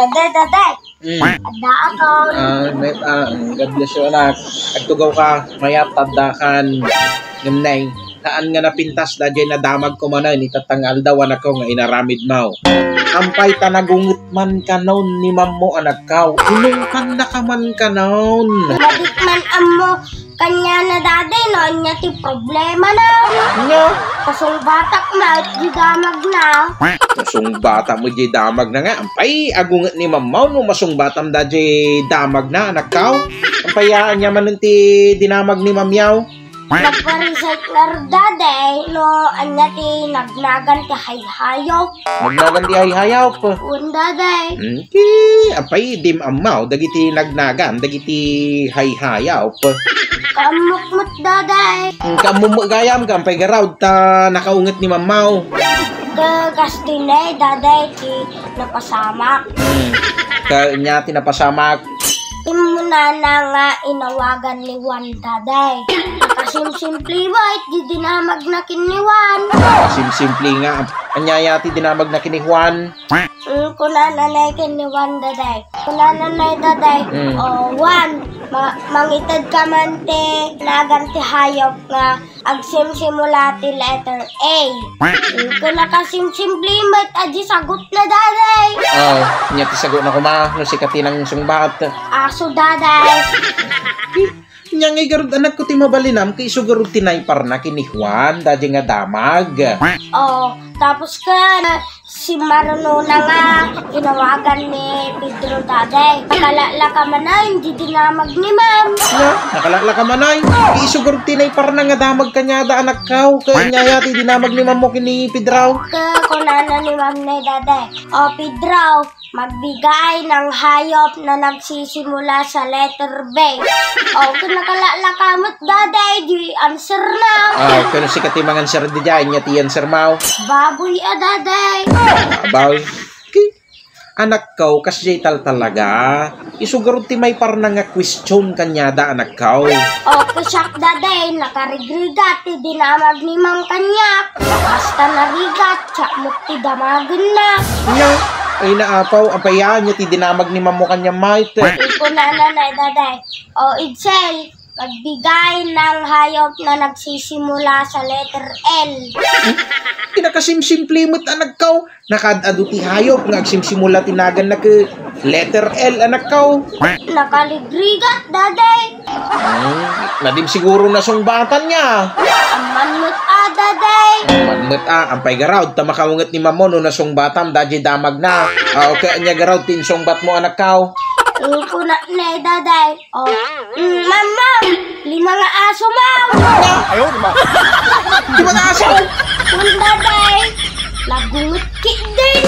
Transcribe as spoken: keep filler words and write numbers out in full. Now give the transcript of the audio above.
Daday, daday. Mm. Adda ako. Ah, may, ah, mm, God bless you, anak. Agtugaw ka, mayat, taddakan. Ngem, nay, haan nga napintas daydiay nadamag ko manen ita nga aldaw, anakko, nga inaramid mo. Ampay ta nagunget man kanon ni mammo, anakko. Inungkan na ka man kanon. Madik man ammo. Kaniana, daday, no ania ti problema na. Ania? Kasungbatak met di damagna. Kasungbatak met di damagna nga. Ampay, agunget ni mammaw no masungbatam daydiay damagna, anakko. Ampay, ania manen ti dinamag ni mammaw? Nagparesearch ngarud, daday, no ania ti nagnagan ti hayhayop. Nagnagan ti hayhayop? Wen, daday. Hmm, ti, ampay, dim ammaw dagiti nagnagan dagiti hayhayop. Kaammok met, daday. Hmm, kaammom met gayam, ampay garud ta nakaunget ni mammaw. Ka-, kastoy ne, daday, ti napasamak. Hmm. Ka-, ania ti napasamak? Immunana nga inawagan ni Juan, daday. Nakasimsimple met di dinamagna ken ni Juan. Simsimple nga. Ania aya ti dinamagna ken ni Juan? Mm, kunana ne ken ni Juan, daday. Kunana ne, daday, Mm. "O, Juan, ma-, mangitedka man ti nagan ti hayop nga agsimsimula ti letter A." Mm, ken nakasimsimple met a di sagutna, daday. Ah, ania ti sagutna koma no sika ti nangsungbat? Aso, daday. Ania ngay garud, anakko, ti mabalinam, ket isu garud ti naiparna ken ni Juan daydiay nga damag. O, tapos ken, simmarunona nga inawagan ni Pedro, daday. Nakalaklaka manen di dinamag ni Ma'am. Ania? Nakalaklaka manen? Isu garud ti naiparna nga damag kaniada, anakko. Ket ania aya ti dinamag ni Ma'am mo ken ni Pedro? Ket kunana ni Ma'am ne, daday, "O, Pedro, magbigay ng hayop na nagsisimula sa letter B." O, ket nakalaklaka met, daday, di answer na. Ah, ken sika ti manganswer daydiay, ania ti answer mo? Baboy a, daday. Ah, baboy. Ki-, anakko, kasdiay taltalaga. Isu garud ti maiparna nga question kaniada, anakko. O, ket siak, daday, nakarigrigat ti dinamag ni Ma'am kaniak. Basta narigat, siak met ti damagenna. Ania? Ay, naapaw, ampay aya ti dinamag ni Ma'am mo kaniam met? Kunana ne, daday, "O, Edsel, magbigay ng hayop na nagsisimula sa letter L." Kinakasimsimple met, anakko. Nakaad-adu ti hayop nga agsimsimula ti naganna ket letter L, anakko. Nakarigrigat, daday. Hmm, nadim siguro nasungbatanna. Amman met a, daday. Amman met a, ampay garud ta makaunget ni Ma'am mo no nasungbatam daydiay damagna. Ah, o ket ania garud ti insungbat mo, anakko? Kunana ne, daday. O, mm, Ma'am, Ma'am, lima nga aso, Ma'am. Ayaw, di ba? Lima nga aso? Wen, daday, nagunget ketdin.